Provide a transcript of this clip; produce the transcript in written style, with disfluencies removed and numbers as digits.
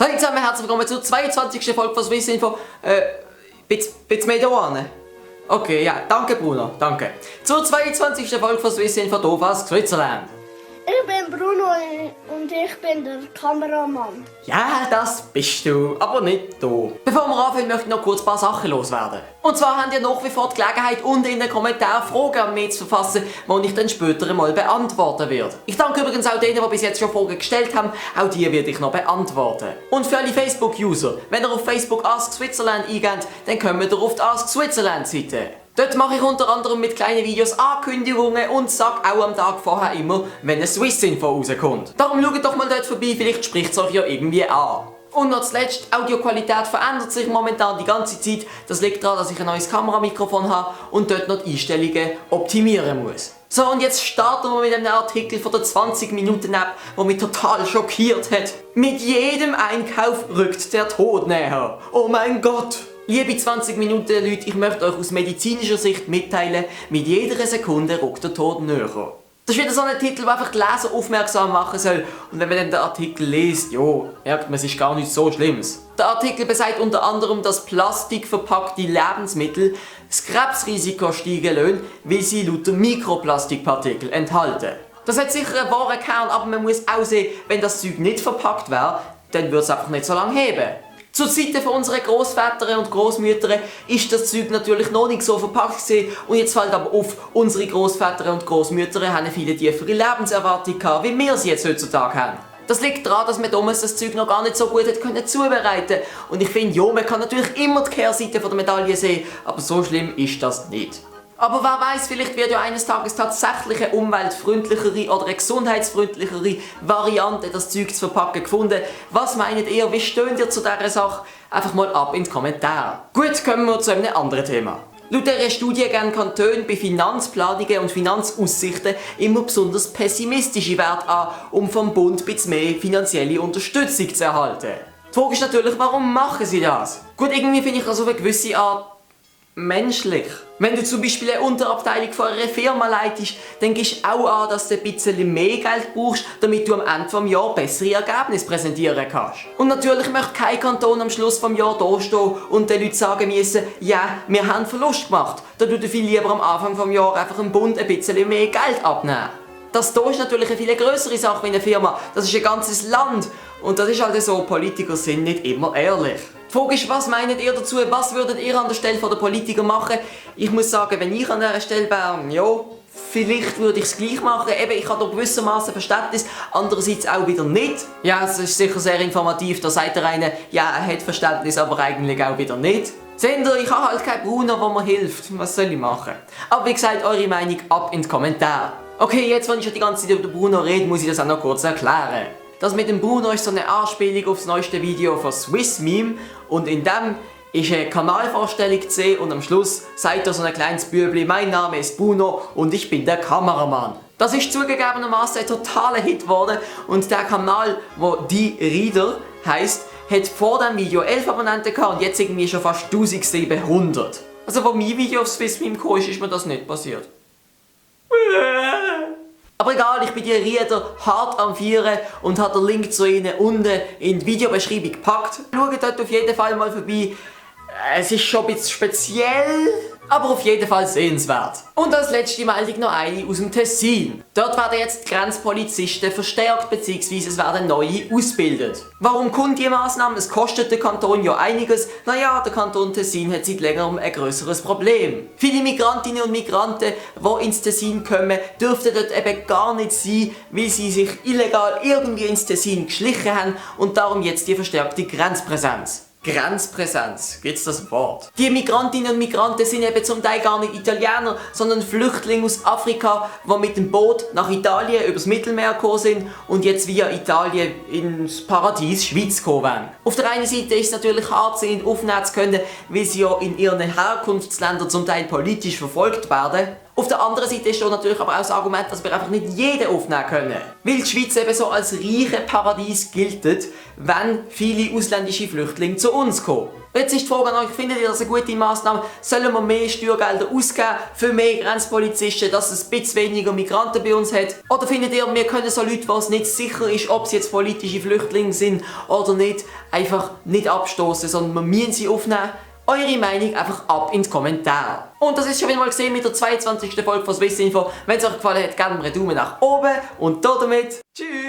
Hallo zusammen, herzlich willkommen zur 22. Folge von Swiss Info. Bitte mehr da an? Okay, ja, danke Bruno, danke. Zur 22. Folge von Swiss Info hier aus Switzerland. Ich bin Bruno und ich bin der Kameramann. Ja, das bist du, aber nicht du. Bevor wir anfangen, möchte ich noch kurz ein paar Sachen loswerden. Und zwar habt ihr nach wie vor die Gelegenheit, unten in den Kommentaren Fragen an mich zu verfassen, die ich dann später mal beantworten werde. Ich danke übrigens auch denen, die bis jetzt schon Fragen gestellt haben, auch die werde ich noch beantworten. Und für alle Facebook-User, wenn ihr auf Facebook Ask Switzerland eingebt, dann kommt ihr auf die Ask Switzerland Seite. Dort mache ich unter anderem mit kleinen Videos Ankündigungen und sage auch am Tag vorher immer, wenn eine Swiss-Info rauskommt. Darum schaut doch mal dort vorbei, vielleicht spricht es euch ja irgendwie an. Und noch zuletzt, Audioqualität verändert sich momentan die ganze Zeit. Das liegt daran, dass ich ein neues Kameramikrofon habe und dort noch die Einstellungen optimieren muss. So, und jetzt starten wir mit einem Artikel von der 20-Minuten-App, der mich total schockiert hat. Mit jedem Einkauf rückt der Tod näher. Oh mein Gott! Liebe 20 Minuten Leute, ich möchte euch aus medizinischer Sicht mitteilen, mit jeder Sekunde rückt der Tod näher. Das ist wieder so ein Titel, der einfach die Leser aufmerksam machen soll. Und wenn man dann den Artikel liest, jo, merkt man, es ist gar nichts so Schlimmes. Der Artikel besagt unter anderem, dass plastikverpackte Lebensmittel das Krebsrisiko steigen lassen, weil sie lauter Mikroplastikpartikel enthalten. Das hat sicher einen wahren Kern, aber man muss auch sehen, wenn das Zeug nicht verpackt wäre, dann würde es einfach nicht so lange heben. Zur Zeiten von unseren Großväter und Großmütter ist das Zeug natürlich noch nicht so verpackt gewesen. Und jetzt fällt aber auf, unsere Großväter und Großmütter haben eine viel tiefere Lebenserwartung gehabt, wie wir sie jetzt heutzutage haben. Das liegt daran, dass man damals das Zeug noch gar nicht so gut zubereiten konnte. Und ich finde, ja, man kann natürlich immer die Kehrseite der Medaille sehen, aber so schlimm ist das nicht. Aber wer weiß, vielleicht wird ja eines Tages tatsächlich eine umweltfreundlichere oder eine gesundheitsfreundlichere Variante, das Zeug zu verpacken, gefunden. Was meint ihr? Wie steht ihr zu dieser Sache? Einfach mal ab in die Kommentare. Gut, kommen wir zu einem anderen Thema. Laut dieser Studie geben Kantone bei Finanzplanungen und Finanzaussichten immer besonders pessimistische Werte an, um vom Bund ein bisschen mehr finanzielle Unterstützung zu erhalten. Die Frage ist natürlich, warum machen sie das? Gut, irgendwie finde ich das auf eine gewisse Art menschlich. Wenn du zum Beispiel eine Unterabteilung von einer Firma leitest, dann gibst du auch an, dass du ein bisschen mehr Geld brauchst, damit du am Ende des Jahres bessere Ergebnisse präsentieren kannst. Und natürlich möchte kein Kanton am Schluss des Jahres dastehen und den Leuten sagen müssen, ja, wir haben Verlust gemacht. Da tut er viel lieber am Anfang des Jahres einfach dem Bund ein bisschen mehr Geld abnehmen. Das hier ist natürlich eine viel größere Sache wie eine Firma. Das ist ein ganzes Land. Und das ist halt so, Politiker sind nicht immer ehrlich. Die Frage ist, was meint ihr dazu? Was würdet ihr an der Stelle der Politiker machen? Ich muss sagen, wenn ich an dieser Stelle wäre, ja, vielleicht würde ich es gleich machen. Eben, ich habe da gewissermaßen Verständnis, andererseits auch wieder nicht. Ja, es ist sicher sehr informativ, da sagt der eine, ja, er hat Verständnis, aber eigentlich auch wieder nicht. Seht ihr, ich habe halt keinen Bruno, der mir hilft. Was soll ich machen? Aber wie gesagt, eure Meinung ab in die Kommentare. Okay, jetzt, wenn ich schon die ganze Zeit über den Bruno rede, muss ich das auch noch kurz erklären. Das mit dem Bruno ist so eine Anspielung auf das neueste Video von Swiss Meme und in dem ist eine Kanalvorstellung zu sehen und am Schluss sagt so ein kleines Bübli, mein Name ist Bruno und ich bin der Kameramann. Das ist zugegebenermaßen ein totaler Hit geworden und der Kanal, wo Die Rieder heisst, hat vor dem Video 11 Abonnenten gehabt und jetzt irgendwie schon fast 1700. Also wo mein Video auf Swiss Meme kam, ist mir das nicht passiert. Aber egal, ich bin die Rieder hart am Vieren und habe den Link zu ihnen unten in die Videobeschreibung gepackt. Schaut dort auf jeden Fall mal vorbei. Es ist schon ein bisschen speziell, aber auf jeden Fall sehenswert. Und als letzte Meldung noch eine aus dem Tessin. Dort werden jetzt die Grenzpolizisten verstärkt bzw. es werden neue ausgebildet. Warum kommt diese Maßnahme? Es kostet den Kanton ja einiges. Naja, der Kanton Tessin hat seit längerem ein grösseres Problem. Viele Migrantinnen und Migranten, die ins Tessin kommen, dürften dort eben gar nicht sein, weil sie sich illegal irgendwie ins Tessin geschlichen haben und darum jetzt die verstärkte Grenzpräsenz. Grenzpräsenz, gibt's das Wort? Die Migrantinnen und Migranten sind eben zum Teil gar nicht Italiener, sondern Flüchtlinge aus Afrika, die mit dem Boot nach Italien übers Mittelmeer gekommen sind und jetzt via Italien ins Paradies Schweiz kommen wollen. Auf der einen Seite ist es natürlich hart, sie aufnehmen zu können, weil sie ja in ihren Herkunftsländern zum Teil politisch verfolgt werden. Auf der anderen Seite steht natürlich aber auch das Argument, dass wir einfach nicht jeden aufnehmen können. Weil die Schweiz eben so als reiche Paradies gilt, wenn viele ausländische Flüchtlinge zu uns kommen. Jetzt ist die Frage an euch, findet ihr das eine gute Massnahme? Sollen wir mehr Steuergelder ausgeben für mehr Grenzpolizisten, dass es ein bisschen weniger Migranten bei uns hat? Oder findet ihr, wir können so Leute, was nicht sicher ist, ob sie jetzt politische Flüchtlinge sind oder nicht, einfach nicht abstoßen, sondern wir müssen sie aufnehmen? Eure Meinung einfach ab in die Kommentare. Und das ist schon wieder mal gesehen mit der 22. Folge von Swissinfo. Wenn es euch gefallen hat, gerne einen Daumen nach oben und damit tschüss!